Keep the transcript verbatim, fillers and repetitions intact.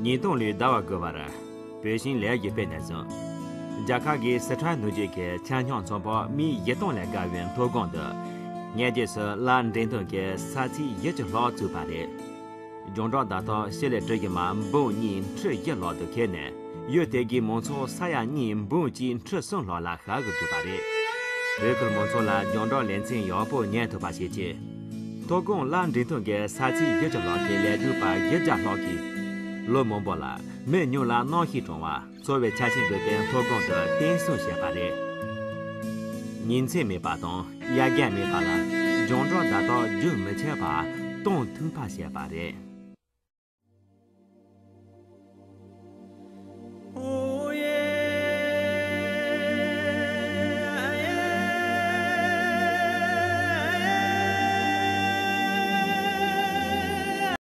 ཉིས་སྟོང་ལོའི་ཟླ་བ་དགུ་པར་བོད་ཤིང་ལས་ཀྱི་དཔེ་ནས་བཟུང་། རྒྱ་གར་གྱི་སི་ཁྲོན་ནུབ་རྒྱུད་ཀྱི་ཆ་སྙོམས་ཚོང་པ་མི་བཞི་སྟོང་ལས་བརྒལ་བའི་མཐོ་སྒང་དུ། ཉེ་རྗེས་སུ་སླར་འགྲེམས་སྟོན་གྱི་ས་ཚིགས་བཞི་བཅུ་ལྷག་བཙུགས་པ་རེད། རྒྱང་བསྒྲགས་བརྡ་ཐོ་ཕྱི་ལ་སྤྲོད་རྒྱུ་མ་འབུམ་གཉིས་ཁྲི་བཞི་ལྷག་ཏུ་ཁེལ་ནས། ཡུལ་དེ་གའི་མང་ཚོགས་ས་ཡ་གཉིས་འབུམ་གཅིག་ཁྲི་གསུམ་ལྷག་ལ་ཤར་དགོས་བྱུང་བ་རེད། བོད་ཁུལ་མང་ཚོགས་ལ་རྒྱང་བསྒྲགས་ལེ་ཚན་ཡག་པོ་ཉན་ཐུབ་པ་བྱེད་ཆེད། མཐོ་སྒང་སླར་འགྲེམས་སྟོན་གྱི་ས་ཚིགས་བཞི་བཅུ་ལྷག་གི་ལས་སྒྲུབ་པ་བཞི་བརྒྱ་ལྷག་གིས། ལོ་མང་པོ་ལ་མི་ཉུང་ལ་གནམ་གཤིས་གྲང་བ། འཚོ་བའི་ཆ་རྐྱེན་འདུག་པའི་མཐོ་སྒང་དུ་བརྟན་སྲུང་བྱས་པ་རེད། ཉིན་མཚན་མེད་པ་དང་དབྱར་དགུན་མེད་པ་ལ་རྒྱང་བསྒྲགས་བརྡ་རྟགས་རྒྱུན་མི་ཆད་པར་གཏོང་ཐུབ་པ་བྱས་པ་རེད།